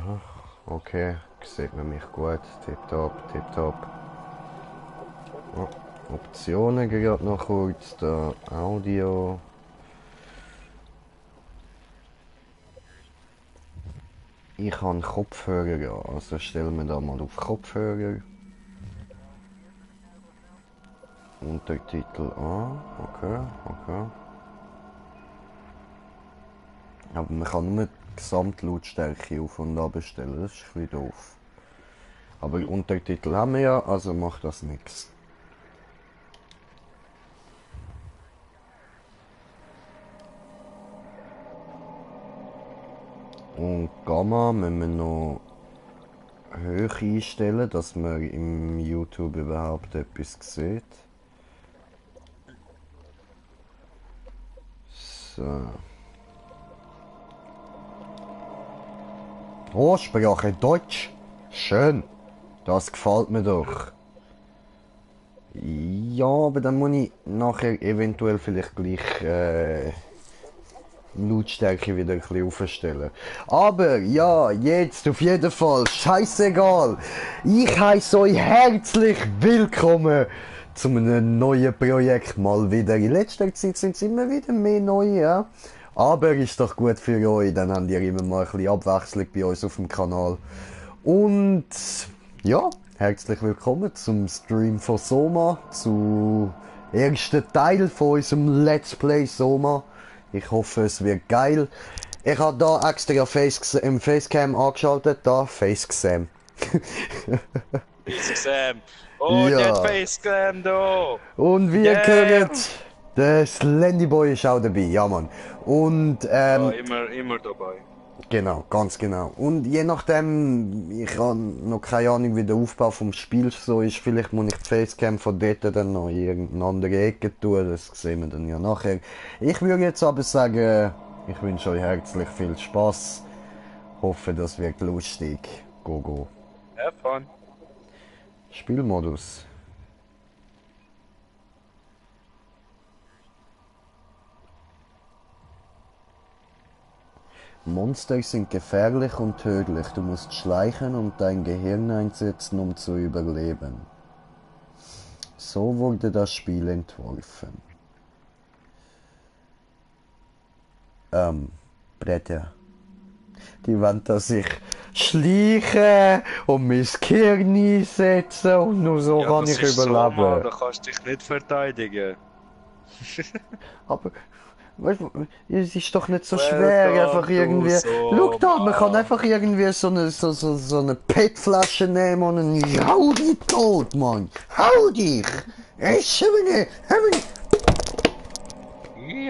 Aha, okay, sieht man mich gut. Tipptopp, tipptopp. Oh, Optionen gerade noch kurz. Da Audio. Ich habe Kopfhörer, also stellen wir da mal auf Kopfhörer. Untertitel an, okay, okay. Aber man kann nur die Gesamtlautstärke auf und ab stellen, das ist ein bisschen doof. Aber Untertitel haben wir ja, also macht das nichts. Und Gamma müssen wir noch hoch einstellen, dass man im YouTube überhaupt etwas sieht. So. Oh, Sprache Deutsch. Schön. Das gefällt mir doch. Ja, aber dann muss ich nachher eventuell vielleicht gleich Lautstärke wieder ein bisschen aufstellen. Aber ja, jetzt auf jeden Fall, scheißegal. Ich heiße euch herzlich willkommen zu einem neuen Projekt mal wieder. In letzter Zeit sind es immer wieder mehr neue, ja. Aber ist doch gut für euch, dann habt ihr immer mal ein bisschen Abwechslung bei uns auf dem Kanal. Und ja, herzlich willkommen zum Stream von Soma, zu ersten Teil von unserem Let's Play Soma. Ich hoffe, es wird geil. Ich habe da extra Facecam angeschaltet, da Facecam. Facecam. Oh, Ja. der Facecam da. Und wie ihr hört, der Slendyboy ist auch dabei, ja Mann. Und Ja, immer dabei. genau, ganz genau. Und je nachdem, ich habe noch keine Ahnung, wie der Aufbau vom Spiel so ist. Vielleicht muss ich die Facecam von dort dann noch in irgendeine andere Ecke tun. Das sehen wir dann ja nachher. Ich würde jetzt aber sagen, ich wünsche euch herzlich viel Spaß. Hoffe, das wird lustig. Go, go. Have fun. Spielmodus. Monster sind gefährlich und tödlich. Du musst schleichen und dein Gehirn einsetzen, um zu überleben. So wurde das Spiel entworfen. Bretter. Die wollen, dass ich schleiche und mein Gehirn einsetzen und nur so Ja, kann das ich ist überleben. Soma, da kannst du dich nicht verteidigen. Aber weißt du, es ist doch nicht so schwer, einfach irgendwie. Schau da, man kann einfach irgendwie so eine PET-Flasche nehmen und dann hau die tot, Mann. Hau dich! Ich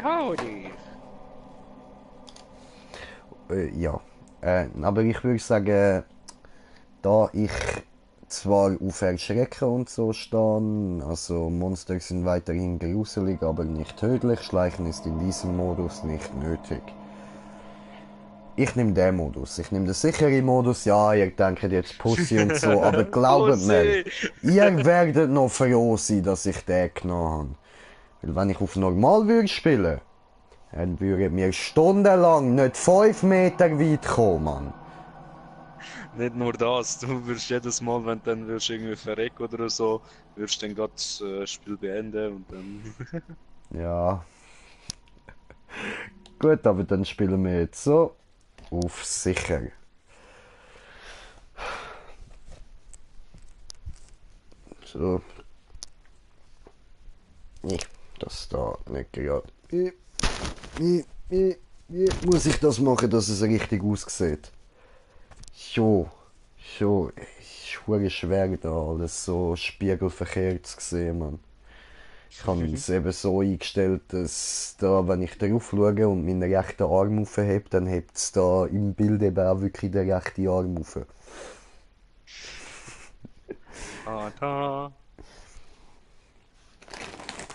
Hau dich. ja. Aber ich würde sagen, da ich zwar auf Erschrecken und so stehe, also Monster sind weiterhin gruselig, aber nicht tödlich, Schleichen ist in diesem Modus nicht nötig. Ich nehme den Modus, ich nehme den sicheren Modus, ja, ihr denkt jetzt Pussy und so, aber glaubt mir, ihr werdet noch froh sein, dass ich den genommen habe. Weil wenn ich auf normal würde spielen, dann würden wir stundenlang nicht 5 Meter weit kommen, Mann. Nicht nur das, du wirst jedes Mal, wenn du dann wirst irgendwie verrecken oder so, wirst dann gerade das Spiel beenden und dann... Ja. Gut, aber dann spielen wir jetzt so auf sicher. So. Nicht, dass da nicht gerade. Wie muss ich das machen, dass es richtig aussieht? So. Es ist verdammt schwer, da alles so spiegelverkehrt zu sehen, Mann. Ich habe es eben so eingestellt, dass da, wenn ich drauf schaue und meinen rechten Arm aufhebe, dann hebt es da im Bild eben auch wirklich den rechten Arm auf. Tada.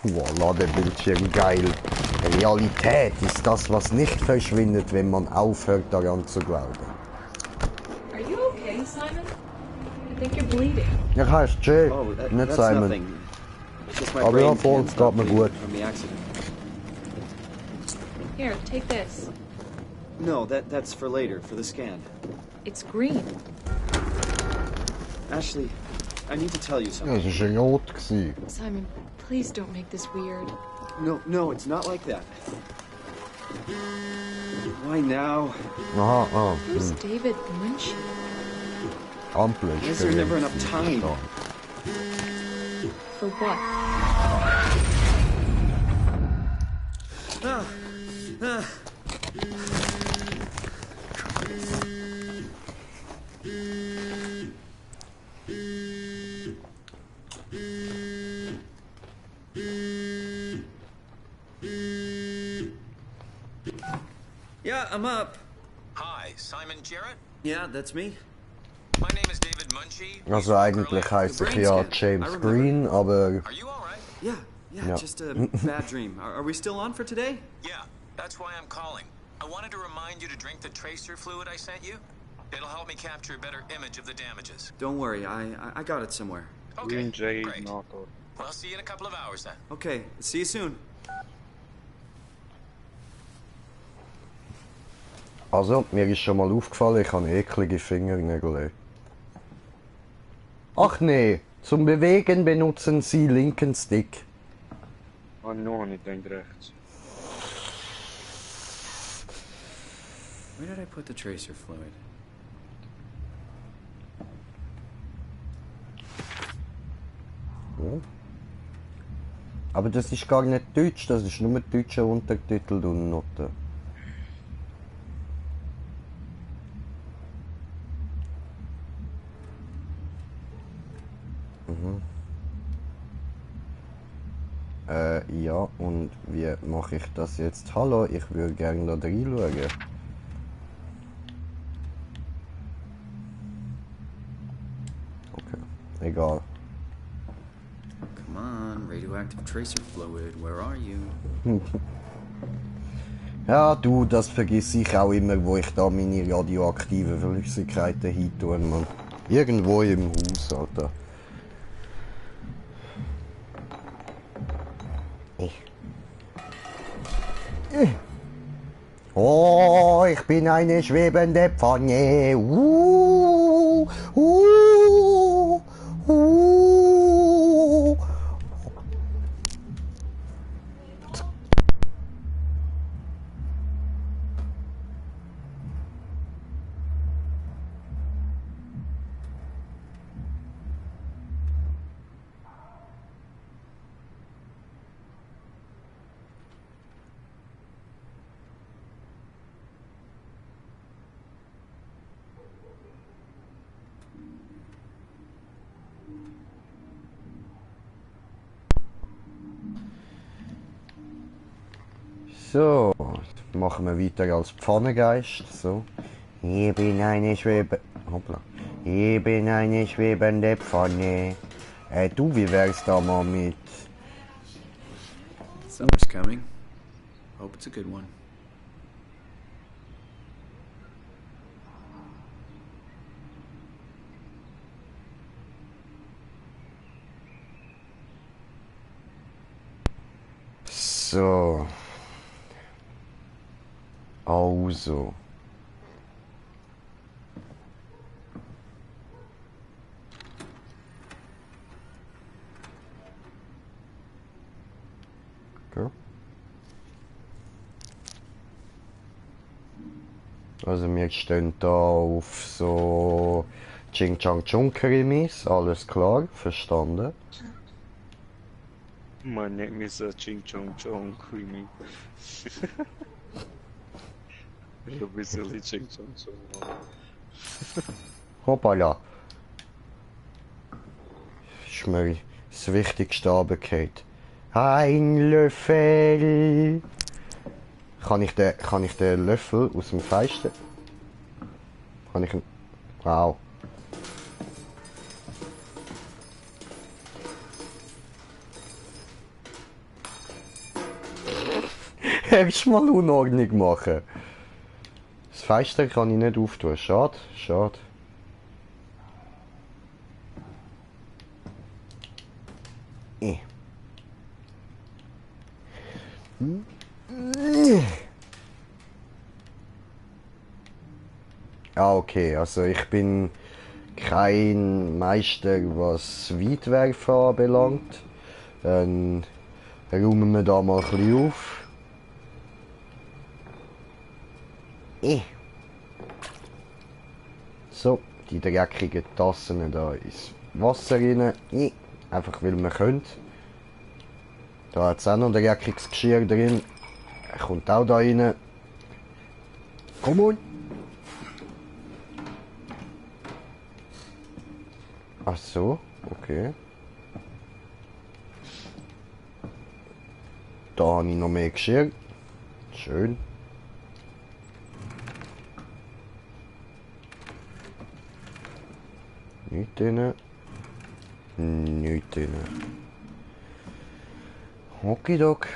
Voila, der Bildschirm geil. Realität ist das, was nicht verschwindet, wenn man aufhört daran zu glauben. Are you okay, Simon? I think you're bleeding. Ich heiße Jay, Oh, nicht that's Simon. nothing. It's just my Aber ja, brain voll, can't es stop geht mir bleeding gut. from the accident. Here, take this. No, that's for later, for the scan. It's green. Ashley, I need to tell you Ja, something. es war ein Rot. Gewesen. Simon, please don't make this weird. No, it's not like that. Why now? Aha, Who's David Munchie? Ampel ist Is there never enough time? For what? Yeah, I'm up. Hi, Simon Jarrett. Yeah, that's me. My name is David Munchie. Also eigentlich heisst ich ja James Green, aber Are you all right? Yeah, Yeah. just a bad dream. Are we still on for today? Yeah, that's why I'm calling. I wanted to remind you to drink the tracer fluid I sent you. It'll help me capture a better image of the damages. Don't worry, I got it somewhere. Okay, Green Jay great. Nato. Well, I'll see you in a couple of hours then. Okay, see you soon. also, mir ist schon mal aufgefallen, ich habe eklige Fingernägel. Ach nee, zum Bewegen benutzen Sie linken Stick. Ah, no, ich denke rechts. Where did I put the tracer fluid? Oh. Aber das ist gar nicht Deutsch, das ist nur deutscher Untertitel und Noten. Ja, und wie mache ich das jetzt? Hallo, ich würde gerne da reinschauen. Okay, egal. Come on, radioactive tracer fluid, where are you? Ja, du, das vergiss ich auch immer, wo ich da meine radioaktiven Flüssigkeiten hin tue, Mann. Irgendwo im Haus, Alter. Oh, ich bin eine schwebende Pfanne. Uh. So, machen wir weiter als Pfannengeist. So. Ich bin eine Hoppla. Ich bin eine schwebende Pfanne. Du, wie wär's da mal mit... Summer's coming. Hope it's a good one. So. Also. Okay. Also wir stehen da auf so Ching Chang Chung Krimis, alles klar, verstanden. My name is Ching Chong Chong Creamy. Ich hab ein bisschen Ching Chong Chong. Hoppala. Ist mir das Wichtigste runtergefallen. Ein Löffel. Kann ich den Löffel aus dem Fenster? Kann ich ihn... Wow. Erstmal Unordnung machen. Das Fenster kann ich nicht auftun. Schade, schade. Ah, okay, also ich bin kein Meister, was Weitwerfen anbelangt. Dann räumen wir da mal ein bisschen auf. So, die dreckigen Tassen da ins Wasser rein. Einfach weil wir können. Da hat es auch noch dreckiges Geschirr drin. Kommt auch da rein. Komm on! Ach so, okay. Da habe ich noch mehr Geschirr. Schön. Nicht drin. Nicht drin. Okidok.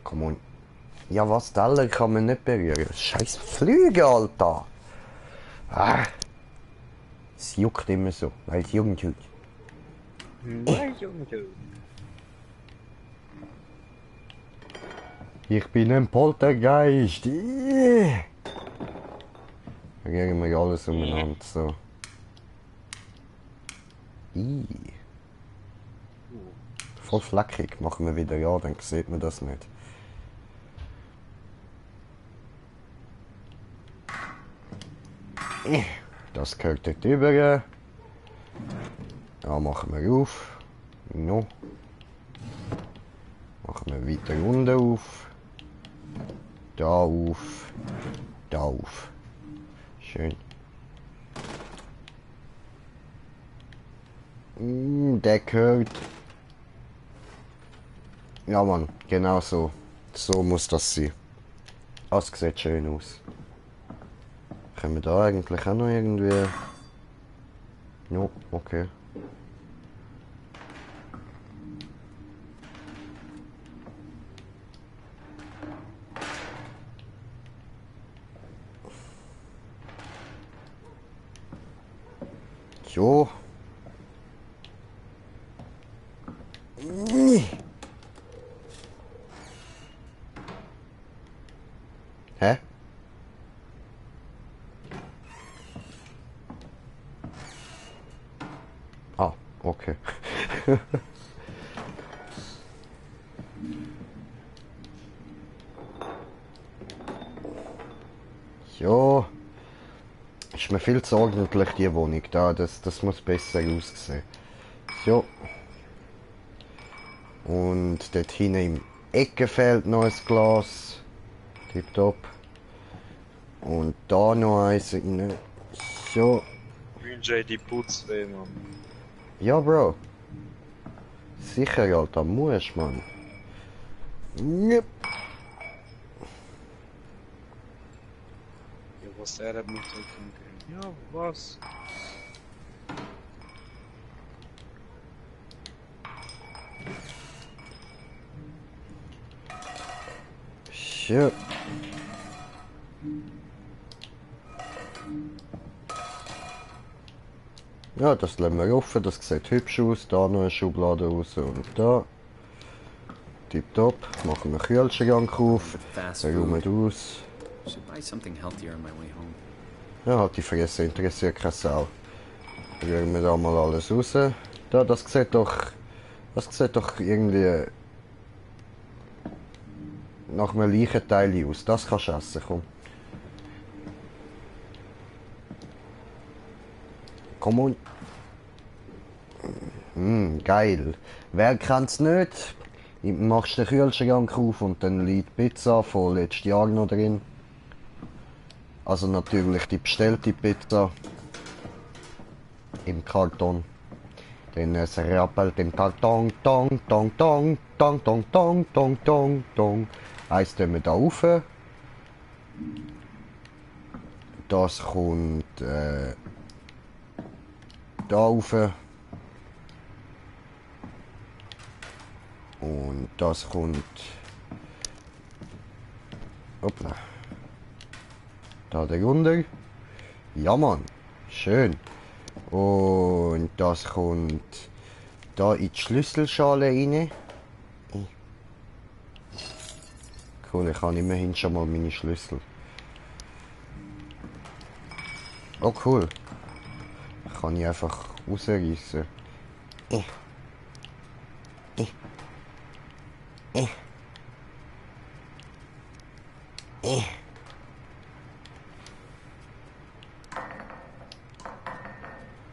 Komm on. Ja, was Teller kann man nicht berühren. Scheiß Flüge, Alter. Ah. Es juckt immer so, weil es jung tut. Ich bin ein Poltergeist. Da gehen wir alles umeinander. So. Voll fleckig. Machen wir wieder ja, dann sieht man das nicht. Das gehört dort rüber. Ja, machen wir auf. No. Machen wir weiter unten auf. Da auf. Da auf. Schön. Der gehört. Ja Mann, genau so. So muss das sein. Das sieht schön aus. Können wir da eigentlich auch noch irgendwie... Jo, okay. Jo. Hä? Ah, okay. Jo. Ist mir viel zu ordentlich, die Wohnung da. Das muss besser aussehen. So. Und dort hinten im Ecke fehlt noch ein Glas. Tipptopp. Und da noch eins rein. So. Wünsche die Putzweh, Mann. Ja, Bro. Sicher, Alter. Musst, Mann. Yep. Ja, was er hat mit so tun. Ja, was? Shit. Ja, das lassen wir offen, das sieht hübsch aus. Da noch eine Schublade raus und da. Tipptopp. Machen wir Kühlschrank auf. Fast Räumen food. aus. Should buy something healthier on my way home. Ja, halt die Fresse, interessiert keine Sau. Rühren wir da mal alles raus. Da, das sieht doch irgendwie nach einem Leichenteil aus. Das kannst du essen, komm. Komm on. Geil. Wer kennt's nicht? Machst den Kühlschrank auf und dann liegt Pizza von letztes Jahr noch drin. Also natürlich die bestellte Pizza. Im Karton. Dann es rappelt im Karton. Tong, tong, tong, tong, tong, tong, tong, tong, tong. Eins tun wir da rauf. Das kommt da rauf. Und das kommt... Hoppla. Da drunter. Ja Mann. Schön. Und das kommt da in die Schlüsselschale rein. Cool, ich habe immerhin schon mal meine Schlüssel. Oh cool. Kann ich einfach rausreißen.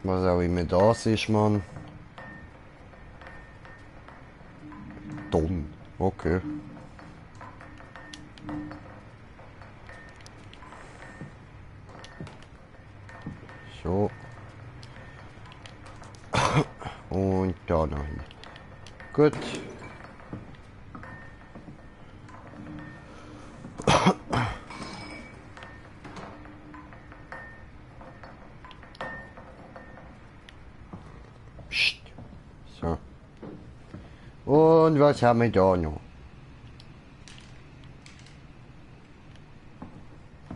Was auch immer das ist, Mann. Don. Okay. So. Und da noch hin. Gut. Psst. So. Und was haben wir da noch?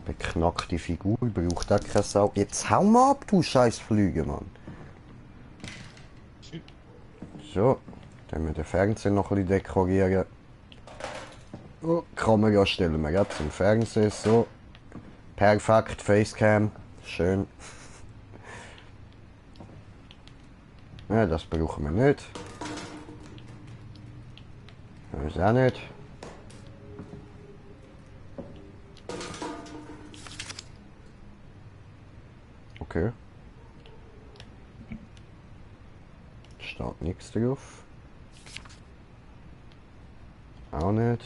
Beknackte Figur, braucht auch keine Sau. Jetzt hau mal ab, du scheiß Flüge, Mann. So, dann wir den Fernseher noch ein bisschen dekorieren. Oh, Kamera stellen wir jetzt zum Fernseher, so. Perfekt, Facecam, schön. Ja, das brauchen wir nicht. Das auch nicht. Okay. Steht nichts drauf. Auch nicht.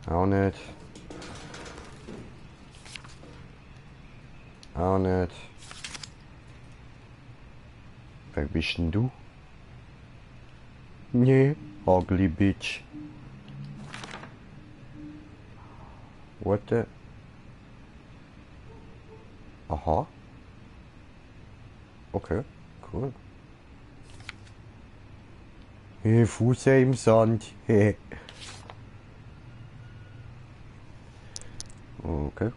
Auch nicht. Auch nicht. Wer bist denn du? Nee, ugly bitch. What the? Aha. Okay, cool. Hey, Fuße im Sand. Hey. Okay.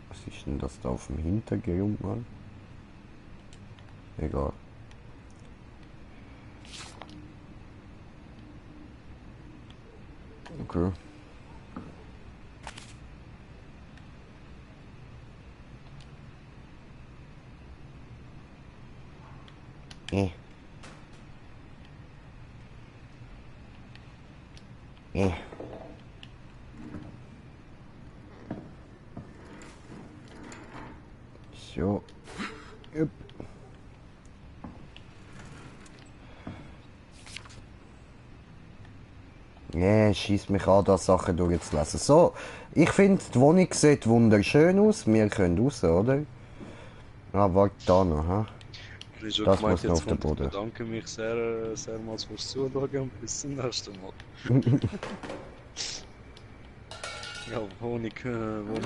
Was ist denn das da auf dem Hintergrund, Mann? Egal. Okay. Eh. Eh. So. Yep. Nee, schießt mich an, da Sachen durchzulesen. So, ich finde, die Wohnung sieht wunderschön aus. Wir können raus, oder? Ah, warte, da noch, ha? Ich habe schon Das gemeint, muss noch jetzt auf den kommt, Boden. ich bedanke mich sehr mal fürs Zuschauen und bis zum nächsten Mal. Ja, Wohnung I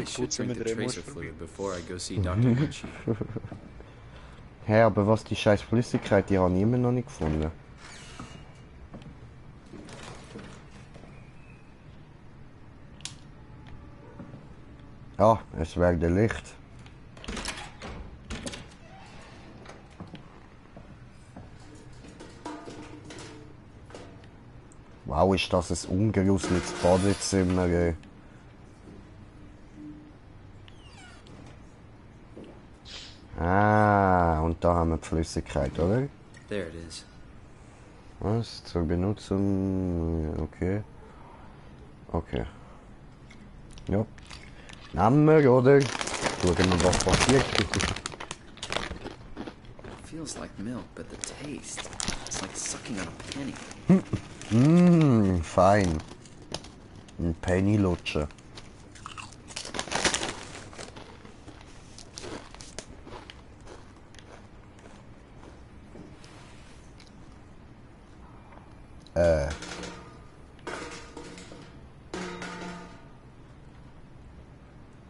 should putzen drink mit the Remo ist tracer vorbei. fluid before I go see Dr. Munchie. Hä, aber was die scheiß Flüssigkeit, die habe ich immer noch nicht gefunden. Ah, es werde Licht. Wow, ist das ein ungerüsteltes Badezimmer, ey. Ah, und da haben wir die Flüssigkeit, oder? There it is. Was? Zur Benutzung... Okay. Okay. Ja. Nehmen wir, oder? Schauen wir, was passiert. Feels like milk, but the taste, it's like sucking on a penny. Fein. Ein Penny lutschen.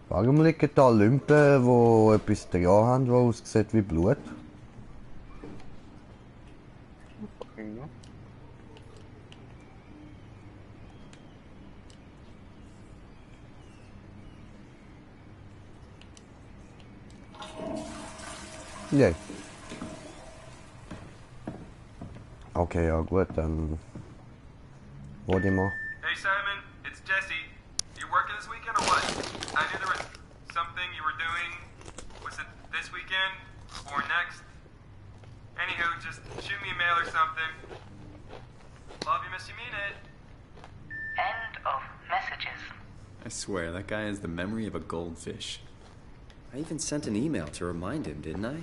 Warum liegen da Lümpen, die etwas dran haben, die aussieht wie Blut? Nee. Okay, ja gut, dann... Warte mal. Hey Simon, it's Jesse. You working this weekend or what? I knew there was something you were doing. Was it this weekend or next? Anywho, just shoot me a mail or something. Love you, miss you, mean it. End of messages. I swear, that guy has the memory of a goldfish. I even sent an email to remind him, didn't I?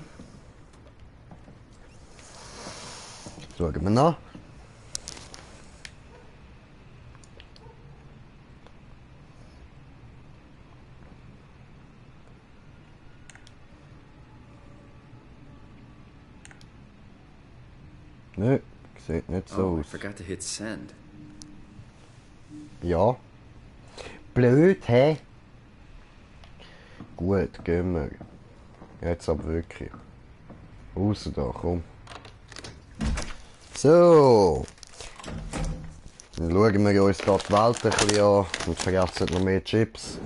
Schauen wir nach. Nö, sieht nicht so Oh, I aus. forgot to hit send. Ja. Blöd, hä? Gut, gehen wir. Jetzt aber wirklich. Raus da, komm. So. Dann schauen wir uns hier die Welt ein bisschen an und vergessen nicht noch mehr Chips.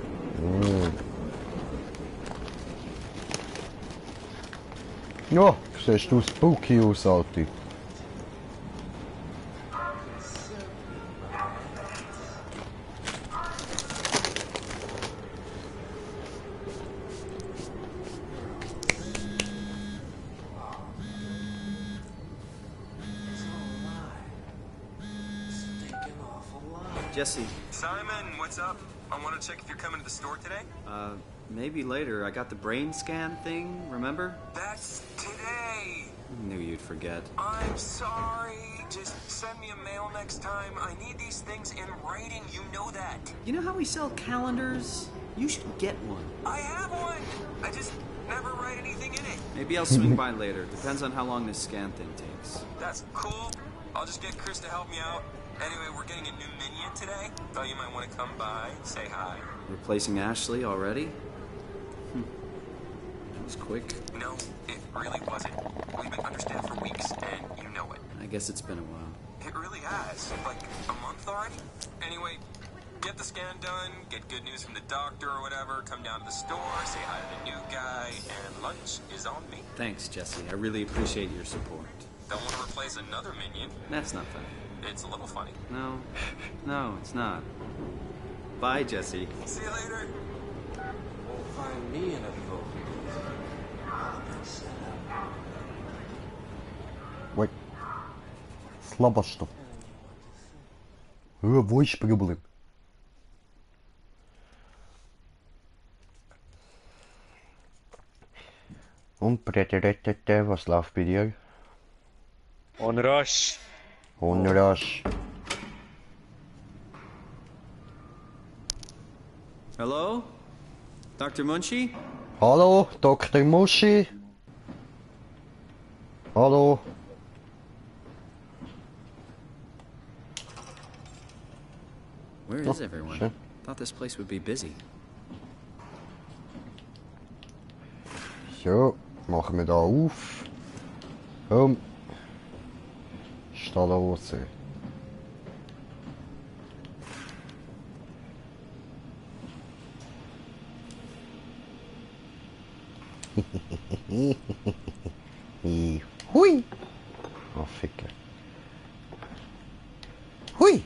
Ja, siehst du spooky aus, Alter. Jesse, Simon, what's up? I want to check if you're coming to the store today. maybe later. I got the brain scan thing, remember? That's today. Knew you'd forget. I'm sorry. Just send me a mail next time. I need these things in writing. You know that. You know how we sell calendars? You should get one. I have one. I just never write anything in it. Maybe I'll swing by later. Depends on how long this scan thing takes. That's cool. I'll just get Chris to help me out. Anyway, we're getting a new minion today. Thought you might want to come by, say hi. Replacing Ashley already? That was quick. No, it really wasn't. We've been understaffed for weeks, and you know it. I guess it's been a while. It really has. Like, a month already? Anyway, get the scan done, get good news from the doctor or whatever, come down to the store, say hi to the new guy, and lunch is on me. Thanks, Jesse. I really appreciate your support. Don't want to replace another minion. That's not funny. It's a little funny. No, it's not. Bye, Jesse. See you later. Find me in a boat. Ой. Слабо что. Wo ist Problem? Und Brettete, was läuft bei dir? On Rush. Honrasch. Hello? Dr. Munchie? Hallo, Dr. Muschi? Hallo? Where is everyone? sure. Thought this place would be busy. So, machen wir da auf. Komm. Steh los. Hui! Oh, Ficke. Hui!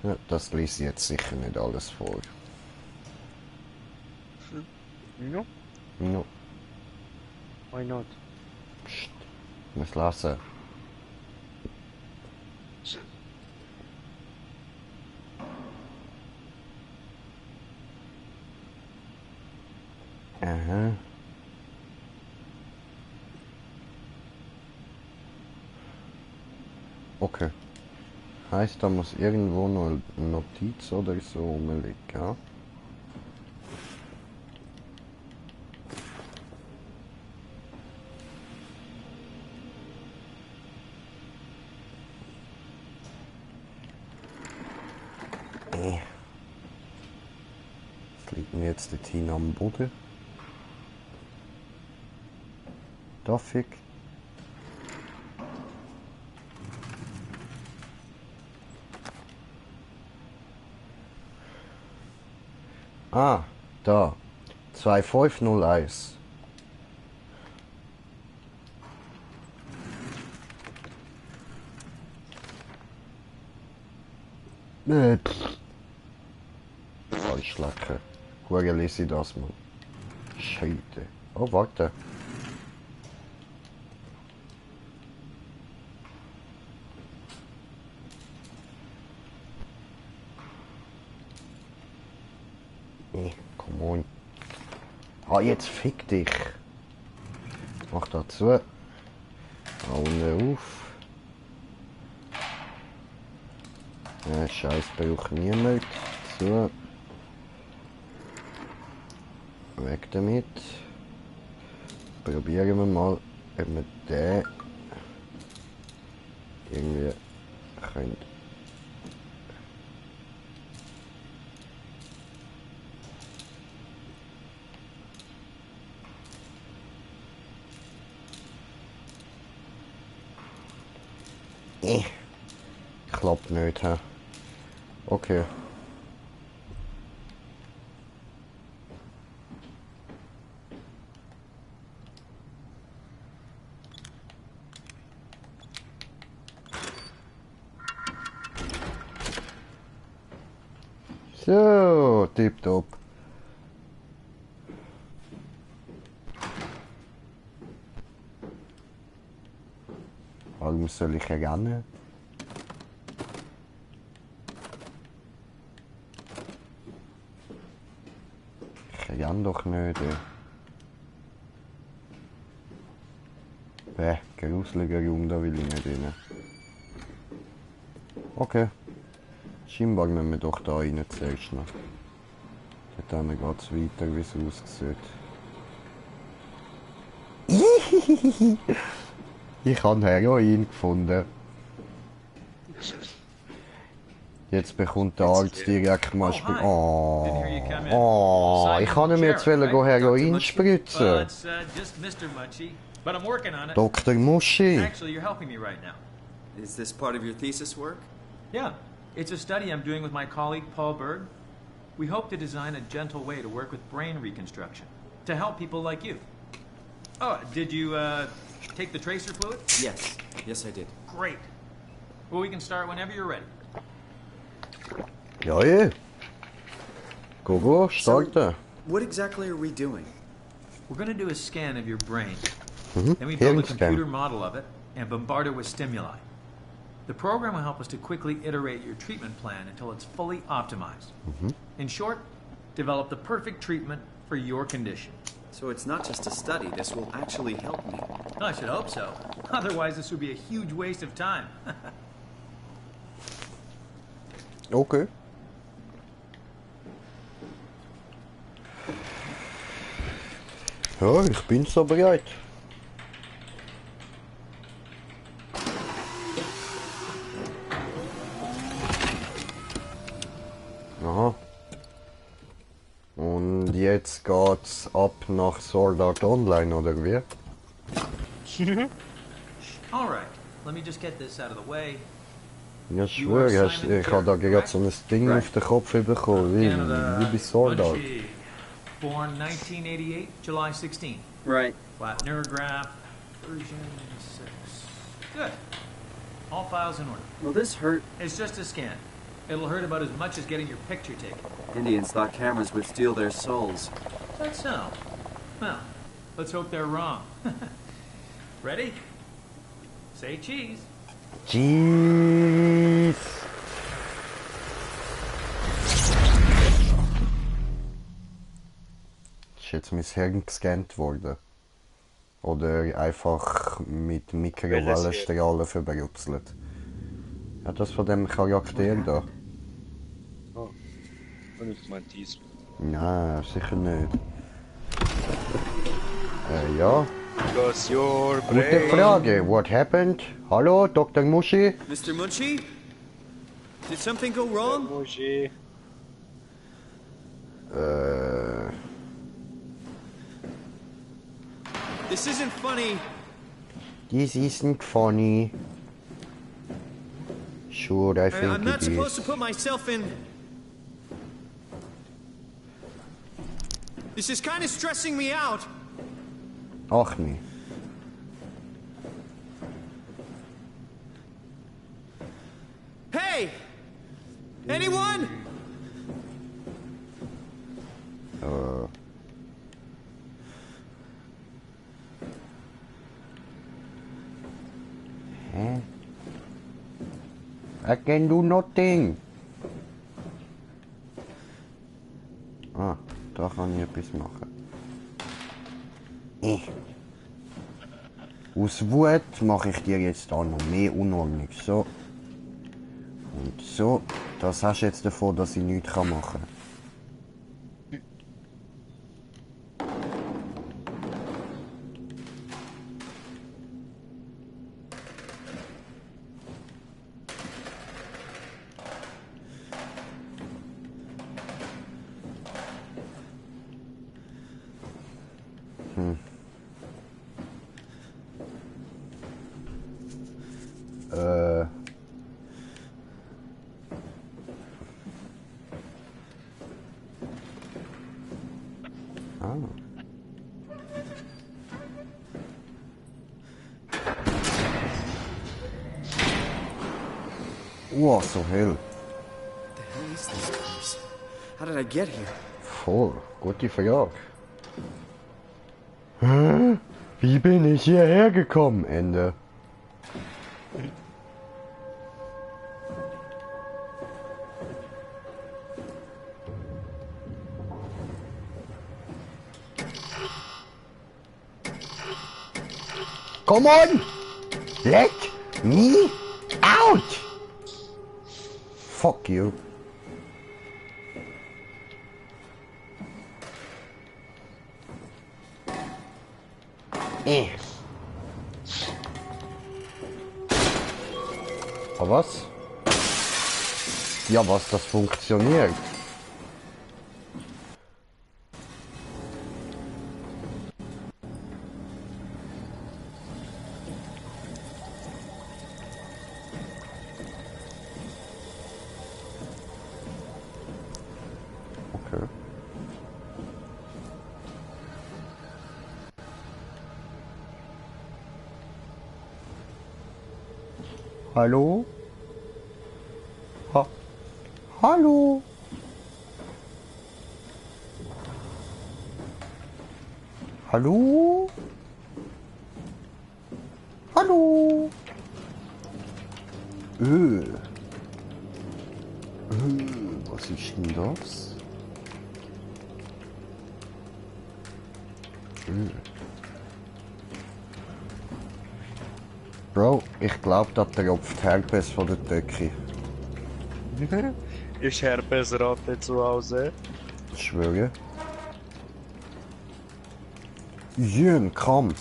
Ja, das lese ich jetzt sicher nicht alles vor. No? No, Why not? pst, muss lesen. Aha. Okay. Heißt, da muss irgendwo noch eine Notiz oder so rumliegen, ja? jetzt dorthin am Boden? Darf ich? Ah, da. 2501. Falschlacken. Hure lese ich das mal. Scheide. Oh, warte. Nee, come on. Ah, jetzt fick dich. Mach da zu. Da unten auf. Scheiß braucht niemand. So. Weg damit. Probieren wir mal, ob wir den irgendwie können. Klappt nicht, hä? Okay. So, tipptopp. Warum soll ich rennen? Ich renn doch nicht. Gruseliger Raum, da will ich nicht rein. Okay. Scheinbar müssen wir doch da rein zuerst noch. Dann geht es weiter, wie es aussieht. Ich habe Heroin gefunden. Jetzt bekommt der Arzt direkt mal ich kann mir jetzt Heroin spritzen. Dr. Muschi. Actually, you're helping me right now. Is this part of your thesis work? Yeah, it's a study I'm doing with my colleague Paul Berg. We hope to design a gentle way to work with brain reconstruction to help people like you. Oh, did you take the tracer fluid? Yes. Yes, I did. Great. Well, we can start whenever you're ready. Ja. Go, starten. So, what exactly are we doing? We're going to do a scan of your brain. Mhm. Then we build a Hirnscan. computer model of it and bombard it with stimuli. The program will help us to quickly iterate your treatment plan until it's fully optimized. In short, develop the perfect treatment for your condition. So it's not just a study, this will actually help me. I should hope so. Otherwise, this would be a huge waste of time. Okay. Ja, ich bin so bereit. Aha. Und jetzt geht's ab nach Sword Art Online, oder wie? All right, let me just get this out of the way. Ja, ich schwöre, ich habe da gerade so ein Ding auf den Kopf bekommen, wie bei Sword Art. Born 1988, July 16. Right. Flat neurograph, version 6. Good. All files in order. Will this hurt? It's just a scan. It'll hurt about as much as getting your picture taken. Indians thought cameras would steal their souls. That's so. Well, let's hope they're wrong. Ready? Say cheese. Cheese! Ist jetzt mein Hirn gescannt worden? Oder einfach mit Mikrowellenstrahlen verbrutselt? Ja, das von dem Charakter da. Oh, und ich mein dies. Nein, sicher nicht. Ja. Because your Gute brain... Frage. What happened? Hallo, Dr. Muschi? Mr. Munchie? Did something go wrong? Muschi. This isn't funny. This isn't funny. Sure, I think I'm not it supposed to is. put myself in. This is kind of stressing me out. Ach nee. Hey! Anyone? Hä? I can do nothing. Ah, da kann ich etwas machen. Aus Wut mache ich dir jetzt da noch mehr Unordnung. So. Und so. Das hast du jetzt davon, dass ich nichts machen kann. Oh, so hell. The hell is this place? How did I get here? Voll, gute Frage. Hä? Wie bin ich hierher gekommen? Ende. Come on! Let me out! Fuck you. Aber was? Ja, was, das funktioniert. Okay. Hallo? Hallo? Hallo? Hallo? Was ist denn das? Bro, ich glaube, da tropft Herpes von der Decke. Ist Herpesrate zu Hause? Ich schwöre. Jön, komm.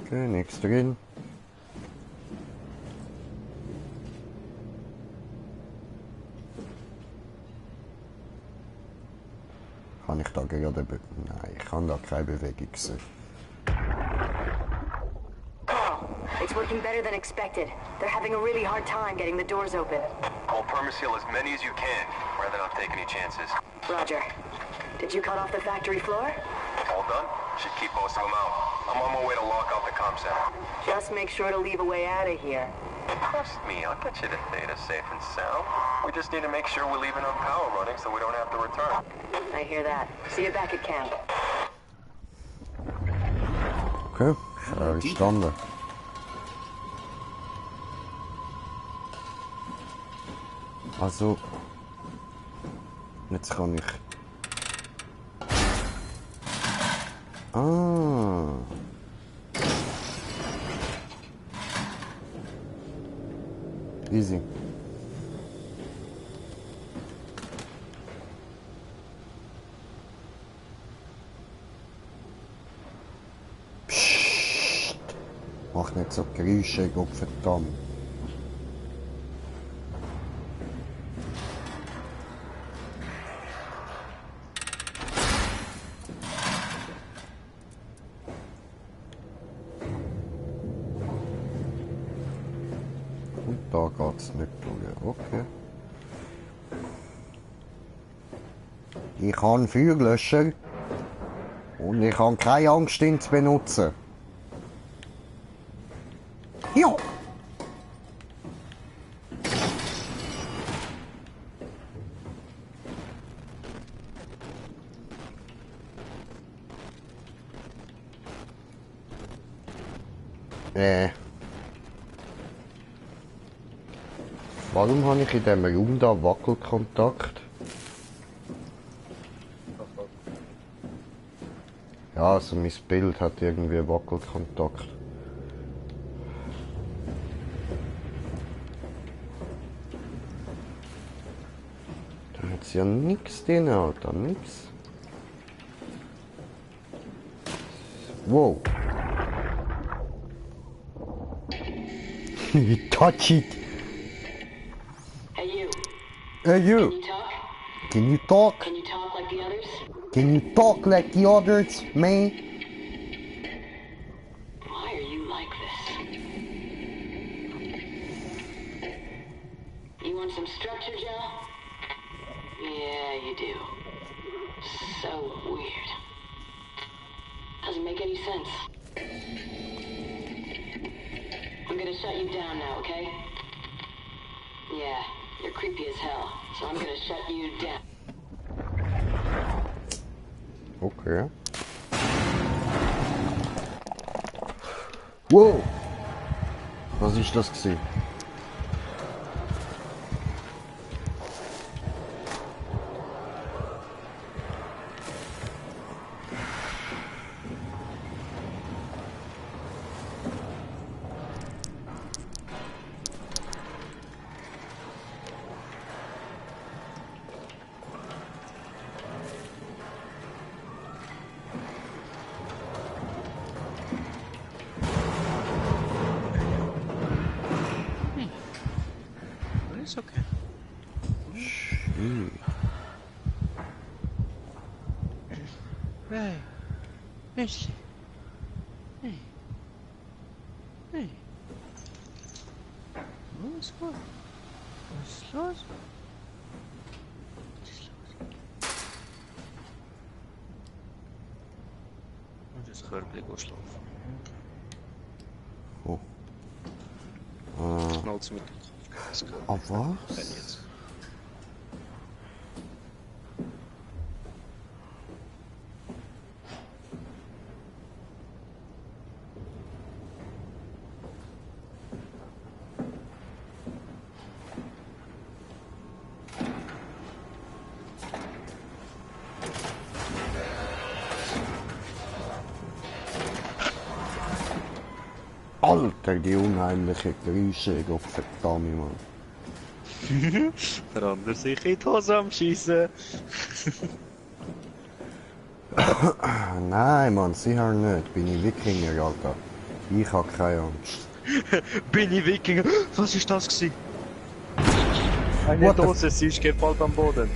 Okay, nichts drin. Kann ich da gerade... Nein, ich kann da keine Bewegung sehen. Carl, it's working better than expected. They're having a really hard time getting the doors open. I'll permaseal as many as you can, rather not take any chances. Roger. Did you cut off the factory floor? All done? Should keep most of them out. I'm on my way to lock out the comm center. Just make sure to leave a way out of here. Trust me, I'll get you to Theta safe and sound. We just need to make sure we're leaving our power running so we don't have to return. I hear that. See you back at camp. Okay, verstanden. Also... Jetzt kann ich... Ah... Easy. Psst. Mach nicht so Geräusche, Gott verdammt. Und da geht's nicht durch, okay. Ich habe einen Feuerlöscher und ich habe keine Angst, ihn zu benutzen. Ja! Warum habe ich in diesem Raum da Wackelkontakt? Ja, also mein Bild hat irgendwie Wackelkontakt. Da hat's ja nichts drin, Alter, nix. Wow. Touch it. Hey you. Hey you. Can you talk? Can you talk? Can you talk like the others? Can you talk like the others, man? Why are you like this? You want some structure, Joe? Yeah, you do. So weird. Doesn't make any sense. I'm gonna shut you down now, okay? Yeah, you're creepy as hell, so I'm gonna shut you down. Okay. Wow! Was ist das gewesen? It's okay. Hey. Miss. Hey. Hey. Was ist los? Was ist los? Was ist los? Und das Körbchen geht schlafen. Oh. Knallt's mit Auf was? Alter, die unheimliche Geräusche, Gott verdammt, Mann. Der andere sich in die Hose am Schiessen. Nein, Mann, sicher nicht. Bin ich Wikinger, Alter. Ich hab keine Angst. Bin ich Wikinger? Was ist das gewesen? Eine Dose, sie ist gefallen am Boden.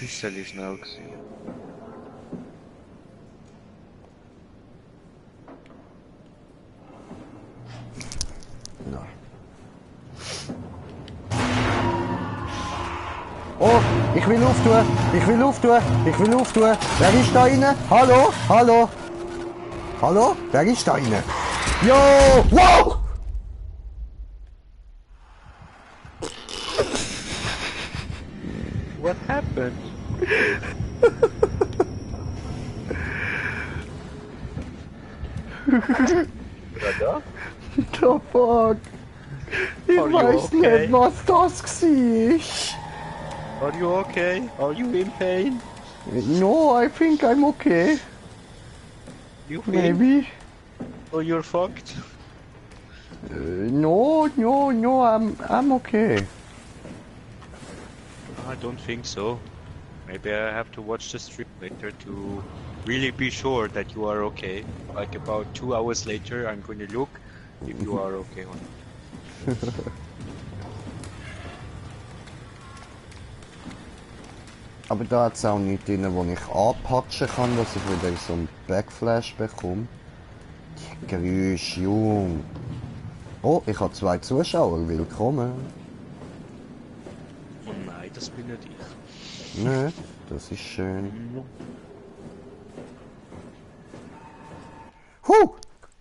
Bisschen schnell gewesen. Ja. Oh, ich will auftun! Ich will auftun! Ich will auftun! Wer ist da rein? Hallo? Hallo? Hallo? Wer ist da rein? Yo! Wow! What happened? Da? The fuck? Ich weiß nicht, was das war. Are you okay? Are you in pain? No, I think I'm okay. You feel? Maybe. Oh, you're fucked? No, no, I'm okay. I don't think so. Maybe I have to watch the stream later to really be sure that you are okay. Like about 2 hours later, I'm going to look if you are okay or not. Aber da hat es auch nichts drin, wo ich anpatschen kann, dass ich wieder so einen Backflash bekomme. Die Geräusche, Jung. Oh, ich habe 2 Zuschauer, willkommen. Oh nein, das bin nicht ich. Nö, das ist schön.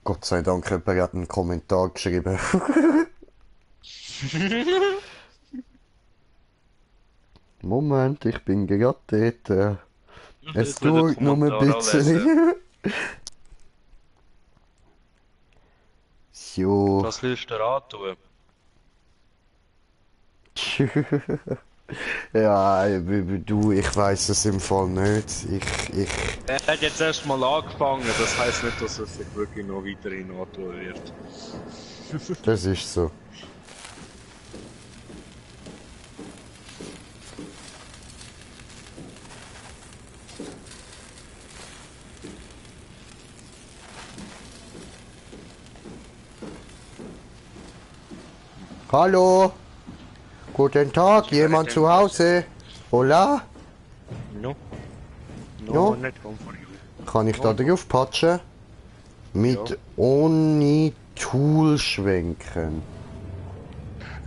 Gott sei Dank, jemand hat einen Kommentar geschrieben. Moment, ich bin gerade dort. Es dauert nur ein bisschen. So. Was willst du dir antun? Ja, du, ich weiß es im Fall nicht. Er hat jetzt erst mal angefangen, das heisst nicht, dass es sich wirklich noch weiterhin antun wird. Das ist so. Hallo? Guten Tag, jemand zu Hause? Hola? No. No? Not home for you. Kann ich da drauf patschen? Mit Ja. Oni Tool schwenken.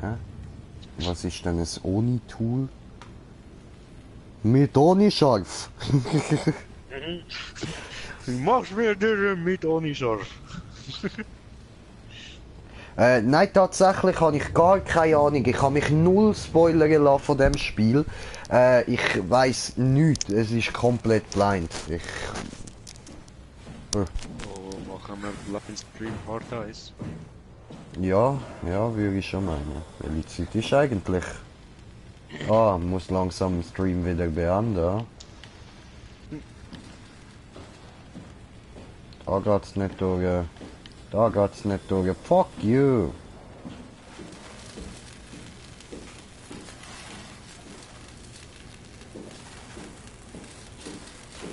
Hä? Was ist denn ein Oni Tool? Mit Oni scharf. Machst mir dir mit ohne scharf. Nein, tatsächlich habe ich gar keine Ahnung. Ich habe mich null spoilern lassen von dem Spiel. Ich weiß nichts. Es ist komplett blind. Oh, machen wir Love in Stream Hard Eyes. Ja, würde ich schon meinen. Welche Zeit ist eigentlich? Ah, muss langsam den Stream wieder beenden. Da geht's nicht durch. Da geht's nicht durch. Fuck you!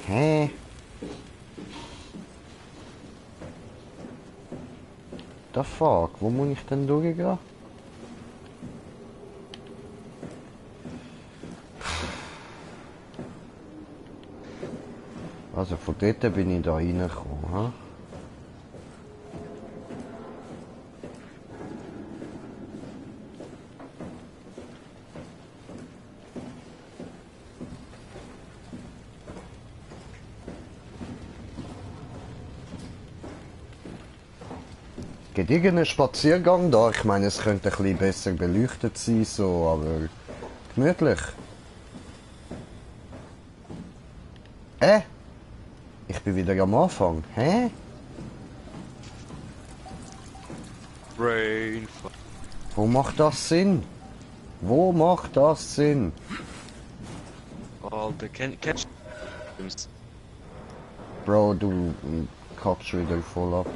Hä? The fuck? Wo muss ich denn durchgehen? Also von dort bin ich da reingekommen, ha? Geht irgendein Spaziergang da? Ich meine, es könnte ein bisschen besser beleuchtet sein, so, aber gemütlich. Ich bin wieder am Anfang. Hä? Brain. Wo macht das Sinn? Wo macht das Sinn? All the catch. Bro, du kackst wieder voll ab.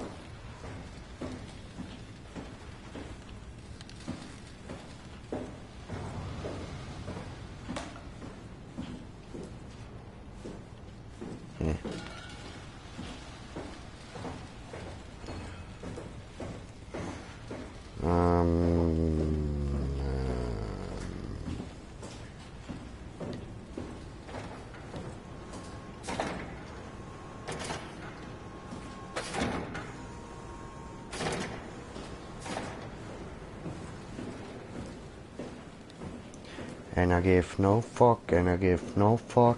And I give no fuck, and I give no fuck.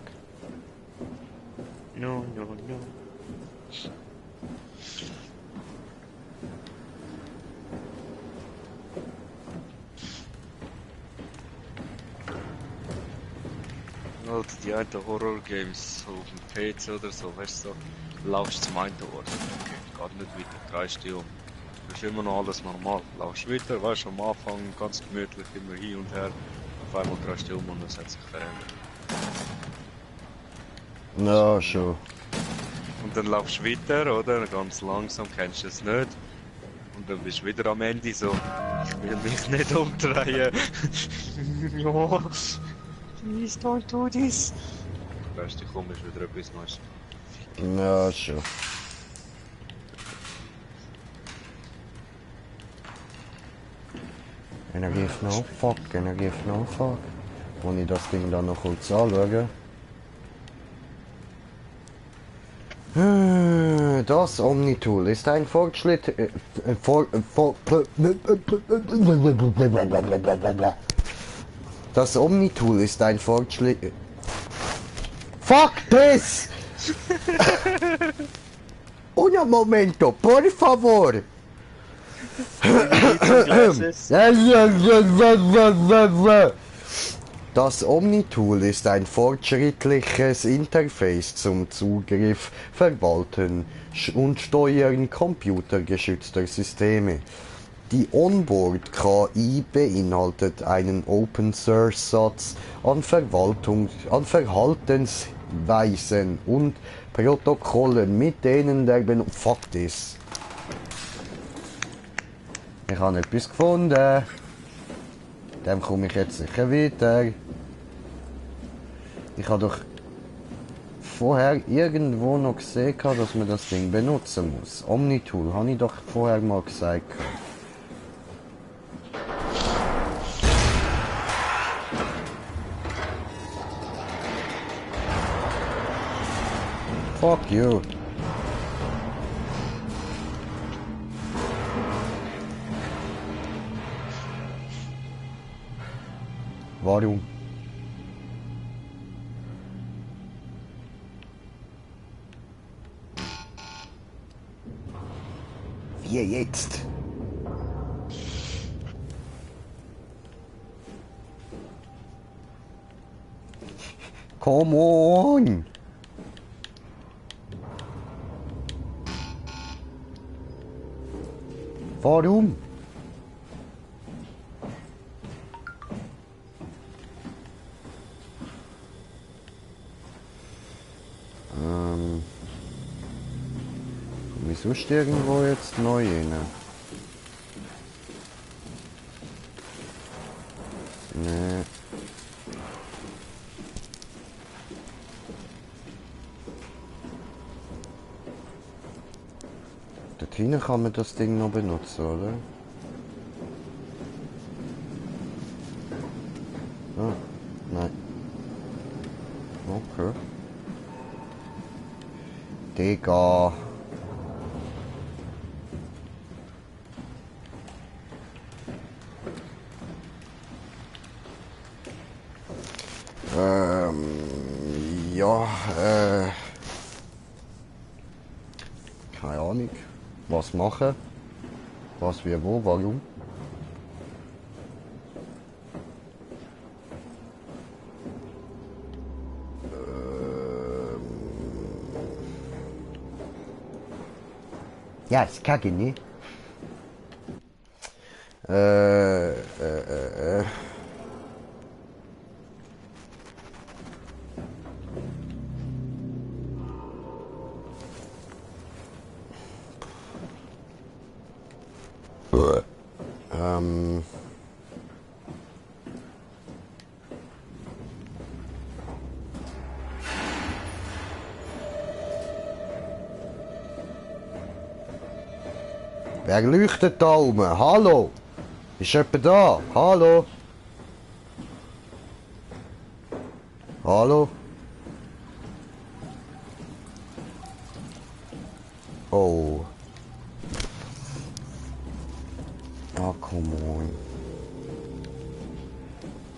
No. Also die alten Horror-Games so auf dem PC oder so, weißt du, so, laufst zum einen Ort, okay, geht nicht weiter, drehst dich um. Das ist immer noch alles normal. Laufst weiter, weißt du, am Anfang ganz gemütlich, immer hin und her. Auf einmal drehst du dich um und es hat sich verändert. Ja, schon. Und dann laufst du weiter, oder? Ganz langsam, kennst du es nicht. Und dann bist du wieder am Ende so, ich will mich nicht umdrehen. Ja, please don't do this. Weißt du, komm, ist wieder etwas Neues. Ja, schon. Energie no fuck, Energie no fuck. Wenn ich das Ding dann noch kurz anschaue. Das Omnitool ist ein Fortschritt. Das Omnitool ist ein Fortschritt. Fuck this! Un momento, por favor! Das Omnitool ist ein fortschrittliches Interface zum Zugriff, Verwalten und Steuern computergeschützter Systeme. Die Onboard-KI beinhaltet einen Open-Source-Satz an Verhaltensweisen und Protokollen, mit denen der Fuck this. Ich habe etwas gefunden. Dem komme ich jetzt sicher weiter. Ich habe doch vorher irgendwo noch gesehen, dass man das Ding benutzen muss. Omnitool, habe ich doch vorher mal gesagt. Fuck you. Warum? Wie jetzt? Come on! Warum? Wieso ist irgendwo jetzt neu rein? Nee. Dort hinten kann man das Ding noch benutzen, oder? Ah, nein. Okay. Digga. Ja, keine Ahnung. Was machen? Was, wie, wo, warum? Ja, ist kacke, ne? Wer leuchtet da oben? Hallo? Ist jemand da? Hallo? Hallo? Oh. Ah, come on.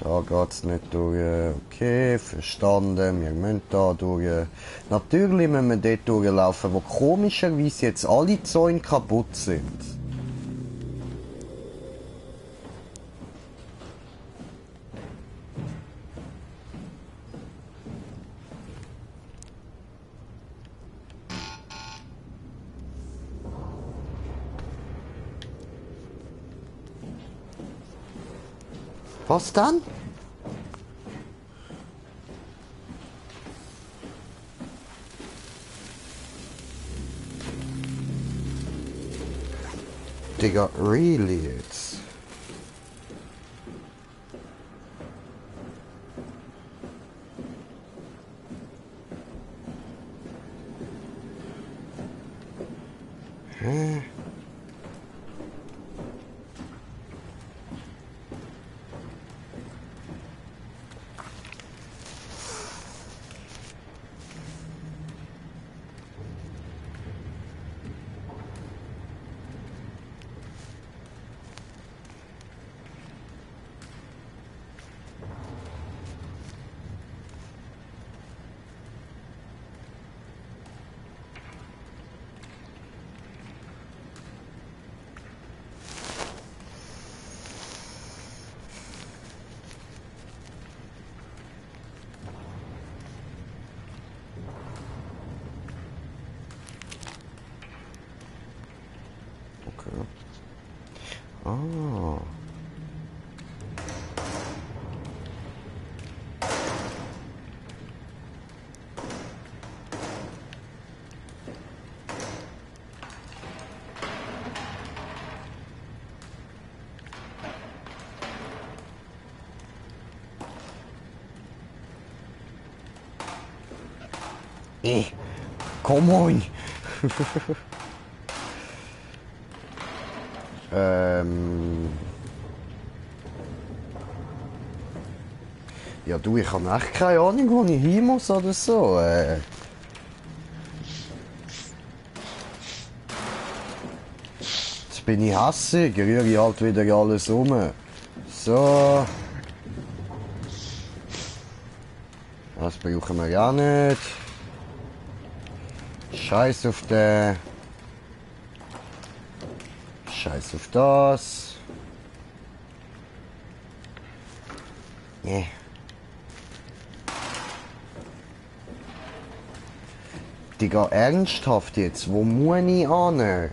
Da geht's nicht durch. Okay, verstanden. Wir müssen da durch. Natürlich müssen wir dort durchlaufen, wo komischerweise jetzt alle Zäune kaputt sind. Was dann? Digga, really jetzt? Hä? Ah. Come on! Ja du, ich habe echt keine Ahnung, wo ich hin muss oder so. Jetzt bin ich hässig, rühre ich halt wieder alles um. So. Das brauchen wir ja nicht. Scheiß auf den. Scheiß auf das. Nee. Digga, ernsthaft jetzt? Wo muss ich hin?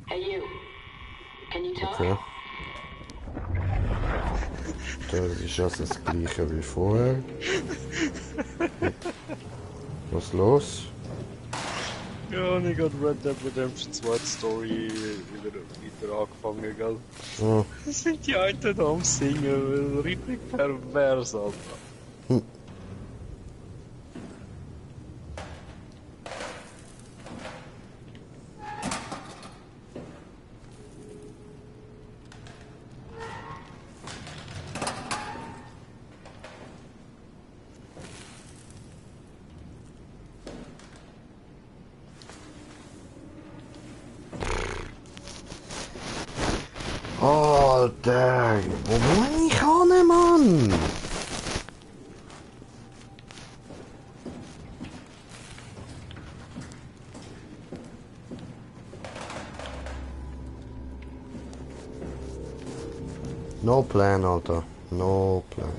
Hey you. Can you talk? Okay. Das ist also das gleiche wie vorher. Was ist los? Ja, und ich hab Red Dead Redemption 2 Story wieder angefangen, gell? Ja. Das sind die Alten da am Singen, richtig pervers, Alter. Alter, wo muss ich hin, Mann? No plan, Alter. No plan.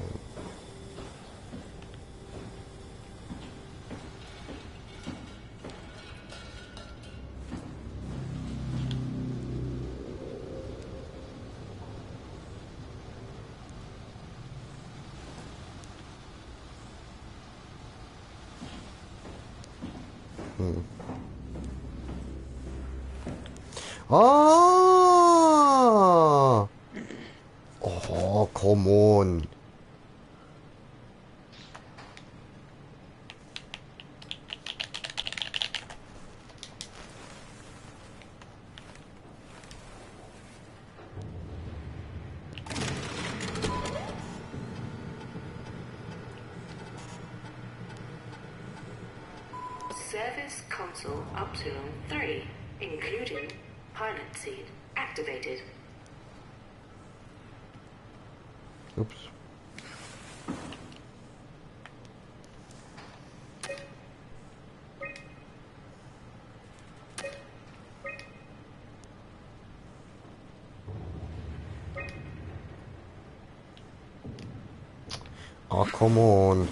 Ah! Oh, come on. Service console Upsilon 3, including Pilot seat activated. Ups. Oh, come on.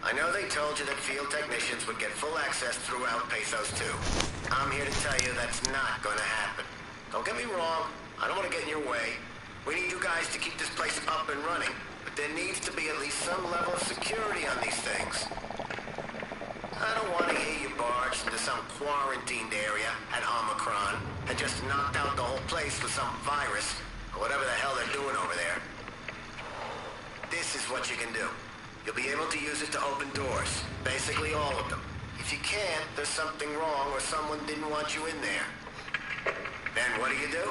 I know they told you that field technicians would get full access throughout Pathos 2. I'm here to tell you that's not gonna happen. Don't get me wrong, I don't want to get in your way. We need you guys to keep this place up and running, but there needs to be at least some level of security on these things. I don't want to hear you barged into some quarantined area at Omicron and just knocked out the whole place with some virus, or whatever the hell they're doing over there. This is what you can do. You'll be able to use it to open doors. Basically all of them. If you can't, there's something wrong or someone didn't want you in there. Then what do?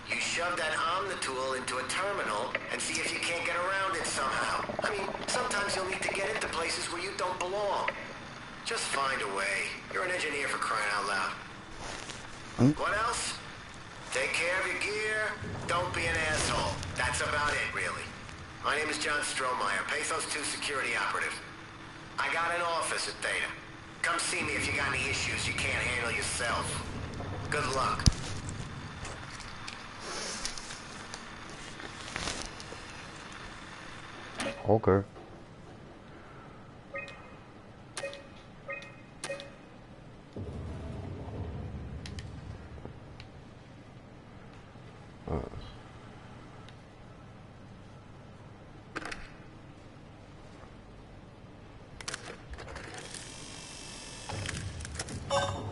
You shove that Omnitool into a terminal and see if you can't get around it somehow. I mean, sometimes you'll need to get into places where you don't belong. Just find a way. You're an engineer for crying out loud. What else? Take care of your gear. Don't be an asshole. That's about it, really. My name is John Strohmeyer, Pathos 2 security operative. I got an office at Theta. Come see me if you got any issues you can't handle yourself. Good luck. Okay.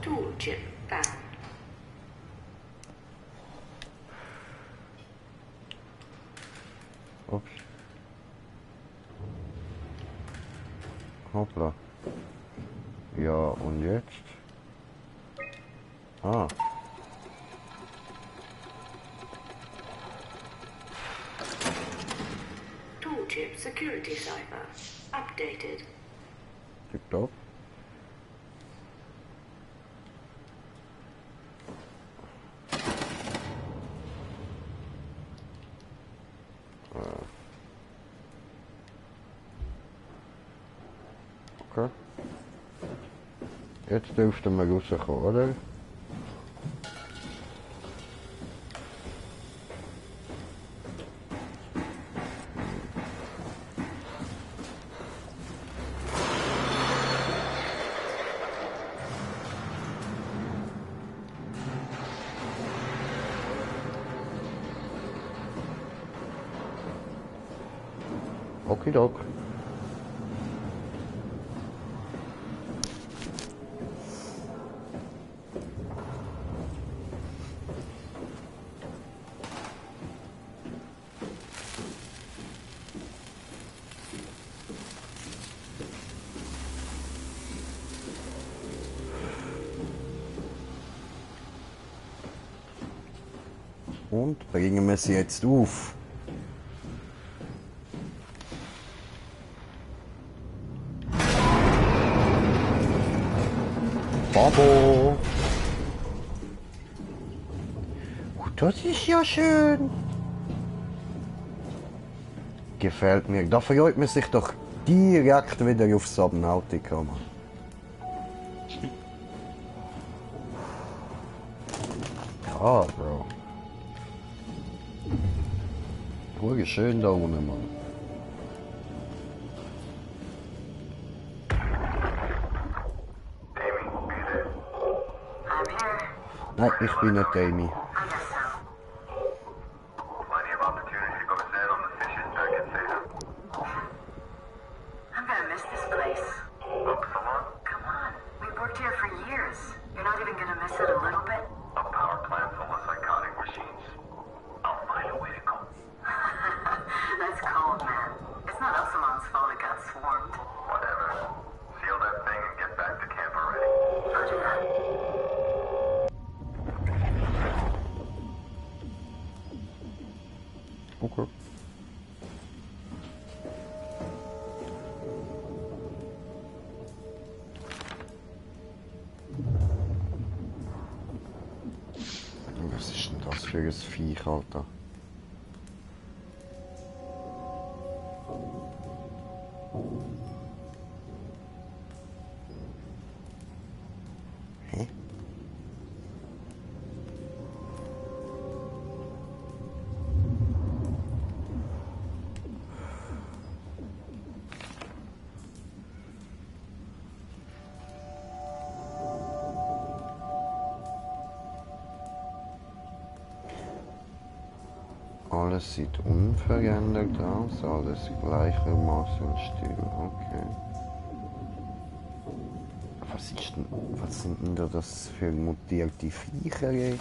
Tool chip found. Ups. Hoppla. Ja, und jetzt? Ah. Tool chip security cipher updated. TikTok. Okay. Jetzt dürften wir rauskommen, oder? Okidok. Und bringen wir sie jetzt auf. Babo. Das ist ja schön. Gefällt mir. Da freut man sich doch direkt wieder auf Subnautica. Ja, Bro. Ruhig schön da unten, Mann. Nein, ich bin nicht Amy. I'm gonna miss this place. Come on, we've worked here for years. You're not even gonna miss it a little bit? A power plant full of psychotic machines. I'll find a way to go. That's cold, man. It's not Upsilon's fault it got swarmed. Whatever. Seal that thing and get back to camp already. Roger that. Okay. Was ist denn das für ein Viech, Alter? Hä? Alles sieht unverändert aus, alles gleichermaßen still, okay. Was sind denn da das für mutierte Viecher, ey?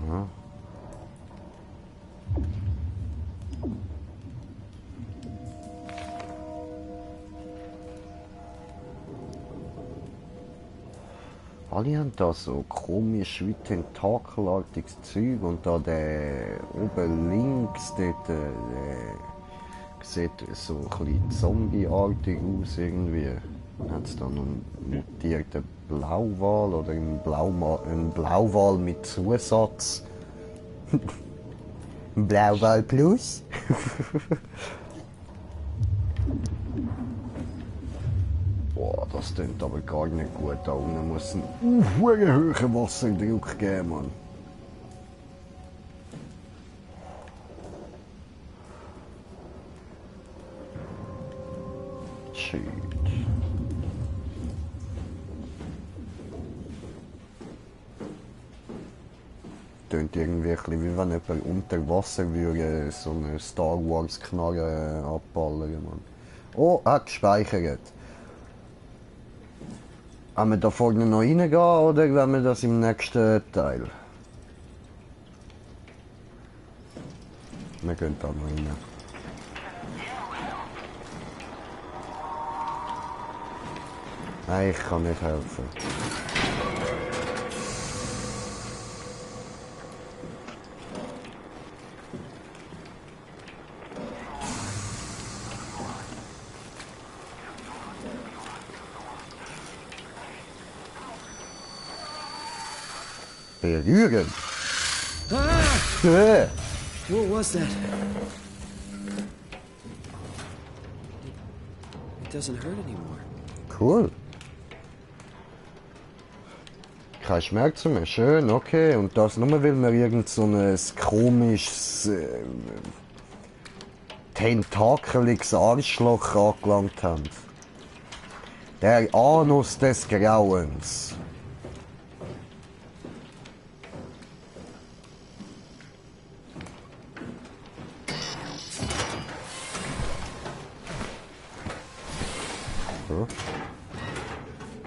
Aha. Alle haben da so komisch wie tentakelartiges Zeug und da der oben links, dort, sieht so ein bisschen zombieartig aus irgendwie. Dann hat es da noch einen mutierten Blauwal oder einen Blauwal mit Zusatz. Ein Blauwal Plus. Boah, das klingt aber gar nicht gut. Da unten muss einen hohen Wasserdruck geben, Mann. Shit. Klingt irgendwie ein bisschen, wie wenn jemand unter Wasser würde so eine Star Wars Knarre abballern, Mann. Oh, hat gespeichert. Wollen wir da vorne noch reingehen oder wollen wir das im nächsten Teil? Wir gehen da noch rein. Nein, ich kann nicht helfen. Berühren. What was that? It doesn't hurt anymore. Cool. Kein Schmerz mehr, schön, okay. Und das nur, weil wir irgend so ein komisches, tentakeliges Arschloch angelangt haben. Der Anus des Grauens. So.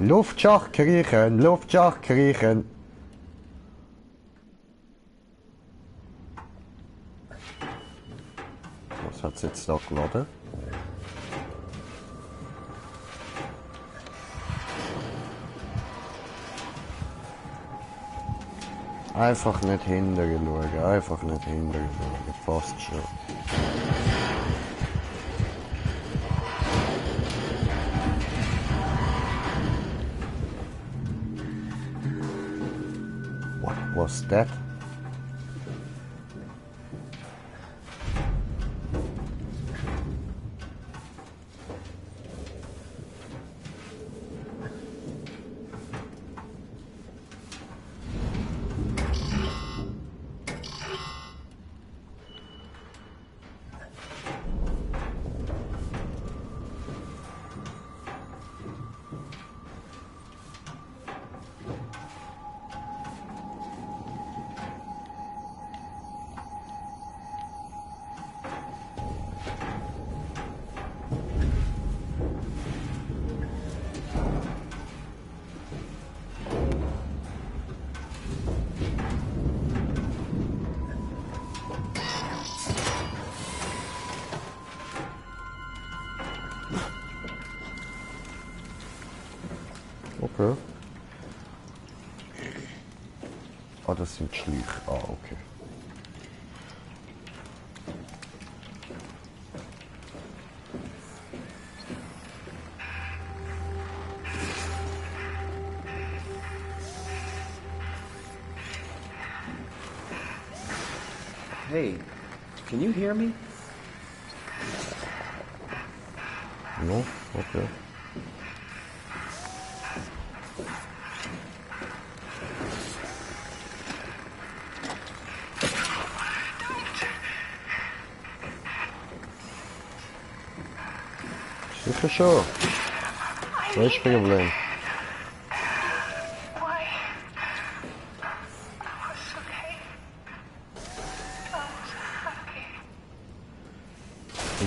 Luftschach kriechen, Luftschach kriechen. Was hat's jetzt da geladen? Einfach nicht hinterher schauen, einfach nicht hinterher schauen, passt schon. What was that? Okay. Ah, das sind Schläuche. Ah, okay. Hey, can you hear me? No? Okay. Sicher schon. Was ist das Problem?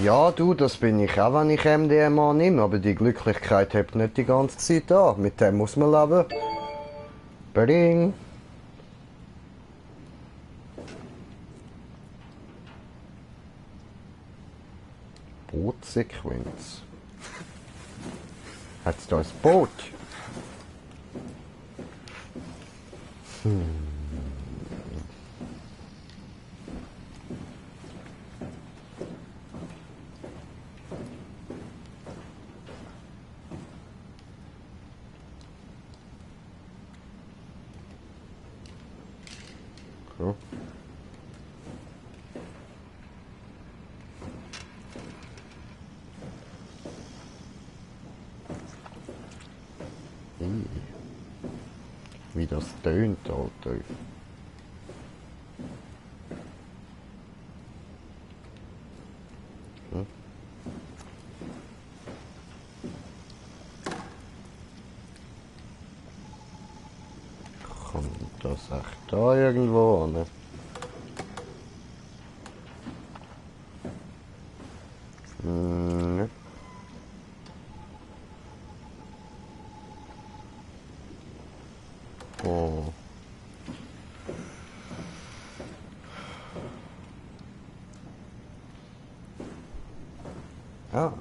Ja, du, das bin ich auch, wenn ich MDMA nehme, aber die Glücklichkeit hebt nicht die ganze Zeit da. Mit dem muss man leben. Bring. Bootsequenz. Hat's da ein Boot? So. Wie das tönt, Alter. Hm. Kommt das echt da irgendwo an? Hm. Oh. Ah.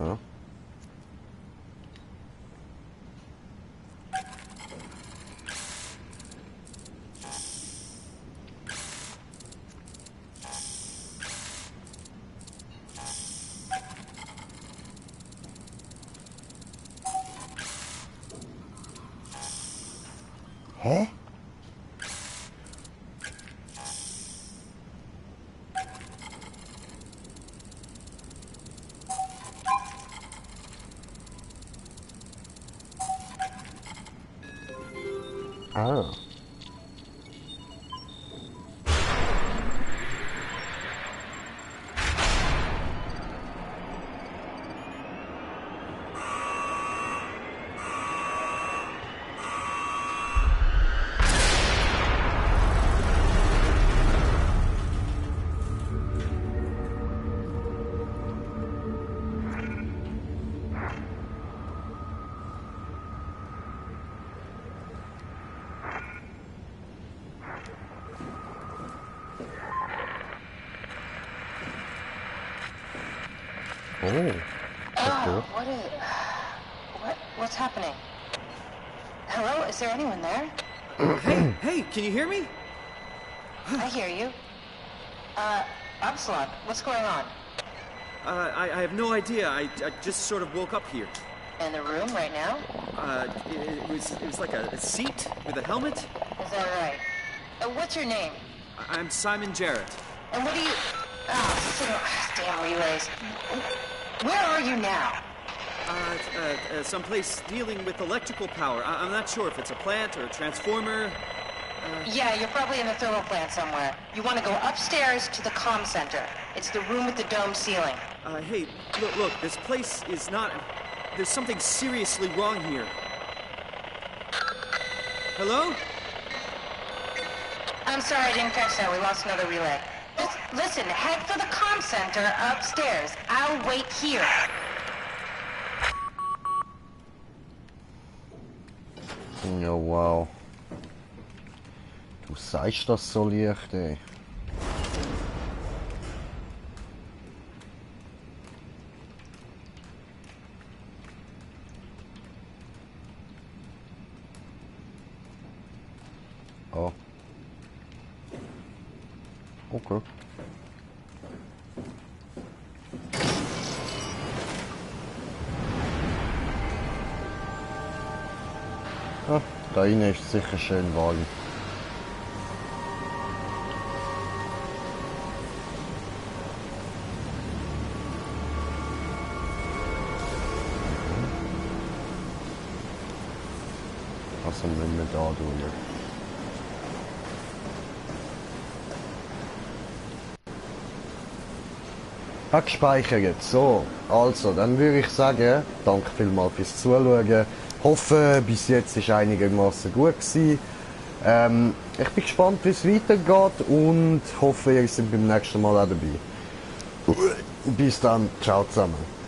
Okay. Hä? Ah. Oh. Oh, what's happening? Hello, is there anyone there? Hey, can you hear me? I hear you. Absalom, what's going on? I have no idea. I just sort of woke up here. In the room right now? It was like a seat with a helmet. Is that right? What's your name? I'm Simon Jarrett. And what do you... damn relays. Where are you now? Someplace dealing with electrical power. I'm not sure if it's a plant or a transformer. Yeah, you're probably in the thermal plant somewhere. You want to go upstairs to the comm center. It's the room with the dome ceiling. Hey, look, this place is not... There's something seriously wrong here. Hello? I'm sorry, I didn't catch that. We lost another relay. Listen, head for the comm center upstairs. I'll wait here. Ja, wow. Du sagst das so leicht, ey. Oh. Okay. Ah, da innen ist sicher schön warm. Also müssen wir da durch. Hat gespeichert. So, also, dann würde ich sagen, danke vielmals fürs Zuschauen. Hoffe, bis jetzt ist einigermaßen gut gewesen. Ich bin gespannt, wie es weitergeht und hoffe, ihr seid beim nächsten Mal auch dabei. Bis dann, ciao zusammen.